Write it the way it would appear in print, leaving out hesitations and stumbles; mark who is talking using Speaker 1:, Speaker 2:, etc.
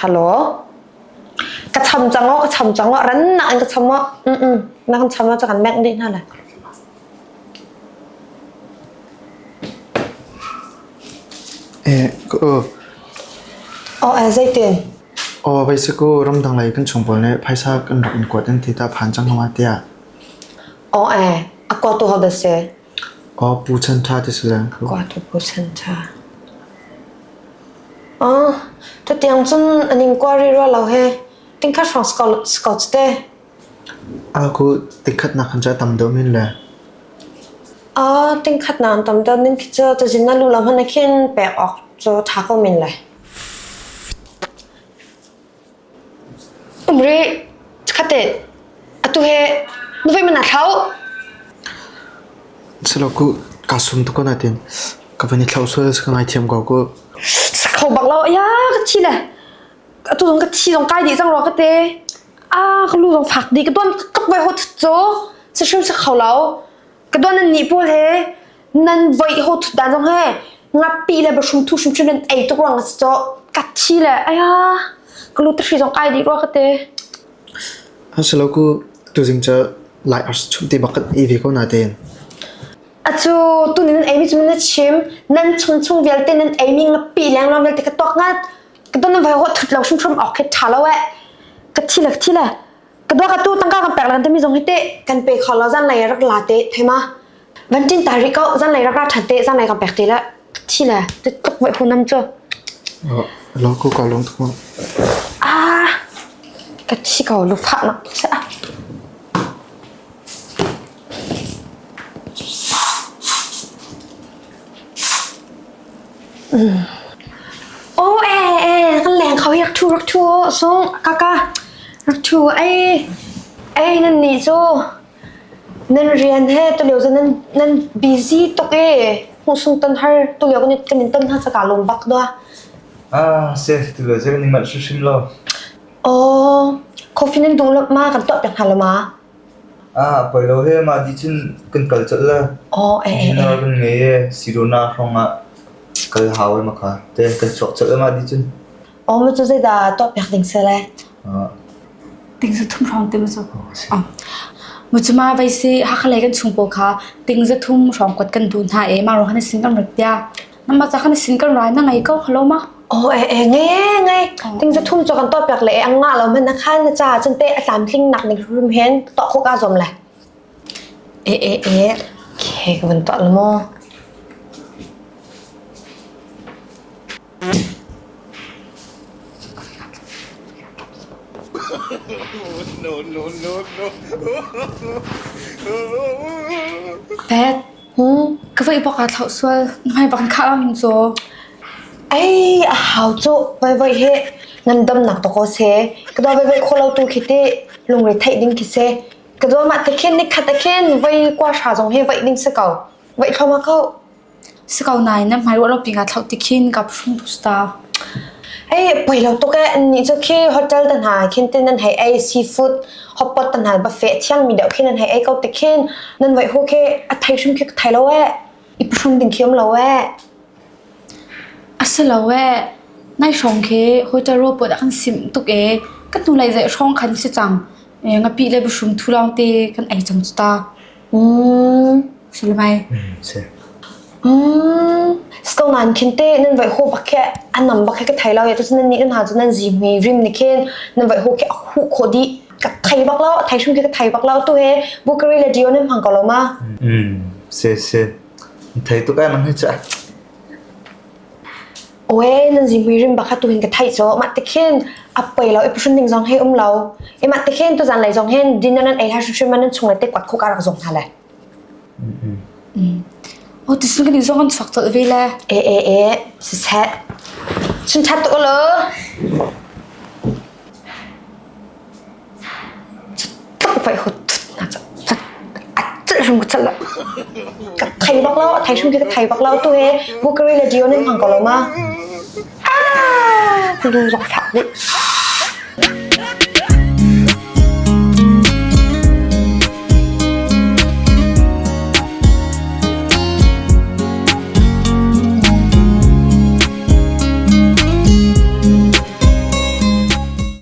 Speaker 1: Hello. Ka cham cang aw, ka cham cang aw, ran nak in ka cham aw. Mm mm. Na kan cham aw cu kan mengh dih hna lai.
Speaker 2: Eh, ka u.
Speaker 1: Aw, eh, zeitin?
Speaker 2: Aw, vai si ku ramdang lei kan chung pawl nih phaisa kan rak in kuat an ti ta phan cang hama tiah.
Speaker 1: Aw, eh, a kuatu ho dah si?
Speaker 2: Aw, Pu Chan Tha ti si lang.
Speaker 1: Kuatu Pu Chan Tha. Aw, tutiang cun an inquiry rua lo he. Tingkhat hrawng si ko cu te.
Speaker 2: Aku tingkhat nak khan cu a tam deuh men le.
Speaker 1: Aw, tingkhat na an tam deuh ning khi cu cazin na lu lo hmanh ah khin pek awk cu ṭha ko men le. Um rih, khate, atu he na voi man aa thlau.
Speaker 2: Silo ku ka sum tuk ko natin ka van i thlau sual ka ngaithiam ko ku.
Speaker 1: Kho bak lo, ya ka thi le. Atu zong ka thi zong kai dih cang rua ka te. Ah, ka lu zong fak dih ka tuan ka voi ho thut cu si hrim si kho lo. Ka tuan nan nih pawl he nan voi ho thut dan zong he ngapi le bahrum thu hrimhrim nan ei tuk ruang a si cawh. Ka thi le aya ka lu tahri zong kai dih rua ka te.
Speaker 2: Asilo ku tuzing cu lai ars chum ti bak kan i ve ko natin.
Speaker 1: Acu tu ni nan ei mi cu na chim nan chung chung vialte nan ei mi ngapi lengluang vialte ka tuak ngat ka don nan vai ho thut lo hrimhrim awk khi ṭha lo eh ka thi le ka thi le ka dua ka tu tangka kan pek lan timi zong hi te kan pe kho lo zan lei rak la te thei ma van tin ta ri ko zan lei rak ra ṭhan te zan lei kan pek te le ka thi le te tluk vai hu nam cu
Speaker 2: Lo ku ka lung tuk
Speaker 1: ah ka thi ko lu phah nak sa Aw ee ee kan leng kho hi rak ṭhu rak ṭhu sung kaka rak ṭhu ei ei nan nih cu nan rian he tulio cu nan nan busy tuk i hmuhsung ton har tulio kan kan in ton hna ca lung bak dua.
Speaker 3: Ah, se tulio cu kan i manh hrimhrim lo.
Speaker 1: Aw coffee nan duh lo ma kan tuah piak hna lo ma?
Speaker 3: Ah, poi lo he mah dih cun kan kal colh la.
Speaker 1: Aw eh eh
Speaker 3: Dinner
Speaker 1: eh.
Speaker 3: kan ngei e Sirona hrawng ah kal hau e makha. Te kan chuak colh e mah dih cun.
Speaker 1: Aw ma cu zeidah tuah piak ding si le?
Speaker 3: Ah.
Speaker 4: Ting za thum hrawng te ma cu. Mucuma vai si Hakha lei kan chung pawl kha ting za thum hrawng kuat kan duh hna e mah ruang khan sin kan rat tia. Nama ca khan sin kan rai na ngei ko halo ma?
Speaker 1: Aw eh eh ngei eh ngei. Ting za thum cu kan tuah piak le ang nga lo man na khan na ca cun te a tlamtling nak ning rum hen tuah khawh ka zuam le.
Speaker 4: Eh eh eh.
Speaker 1: Okay, ka van tuah la maw?
Speaker 3: No, no, no, no.
Speaker 4: Pet,
Speaker 1: Hmm?
Speaker 4: ka vai bak aa thlauh sual. Ngai bak in khah lam cu.
Speaker 1: Ei, a hau cu voi voi he ngandamnak to ko se. Ka dua voi voi kholo tu khi te lungre theih ding khi se. Ka dua mah te khin ni khat te khin voi kwa hra zong he vai ding se ko. Vai thloma ko.
Speaker 4: Si ko nain na hmai ruah lo pi nga thlauh ti khin ka phung tuk sta.
Speaker 1: Ei, poi lo tuk e. Ni cu khi hotel te hna khin tin nan hei ei seafood hotpot te hna buffet thiang mi deuh khin nan hei ei ko te khin nan vai hu khi a thei hrim khi ka thei lo e. I phun ding khi um lo e.
Speaker 4: A si lo e. Nai hrawng khi hotel robot ah kan sim tuk e. Kan hnulei zei hrawng khan si cang. Ngapi le buhrum thu lawng te kan ei cang cu ta.
Speaker 1: Mm.
Speaker 4: Si le mai.
Speaker 3: Si.
Speaker 1: Mm. Sko nan khin te nan vai ho bak khe anam bak khe ka thai lo ya tu nan ni nan ha chu nan zi mi rim ni khin nan vai ho khe a hu kho di ka thai bak lo thai shum khe ka thai bak lo tu he bukari le dio nan phang ko lo ma.
Speaker 3: Mm. Si si. Thei tuk ai mang hi cha.
Speaker 1: Oe nan zi mi rim bak kha tu hin ka thai cho ma te khin a pei lo i phun ding zong he um lo i ma te khin tu zan lei zong hin dinner nan ei ha hrim hrim nan chung le te kwat khu ka rak zong hna le.
Speaker 4: Oh, tisun kan zong an chuak colh ve le.
Speaker 1: E e e siseh. Chun that tuk lo. Tuk vai hut na cha a chal hrum ka chal la. Ka thai bak lo, thai hrum ki ka thai bak lo tu he bukari le dio nan hmang ko lo ma. Ah, lu zong fak dih.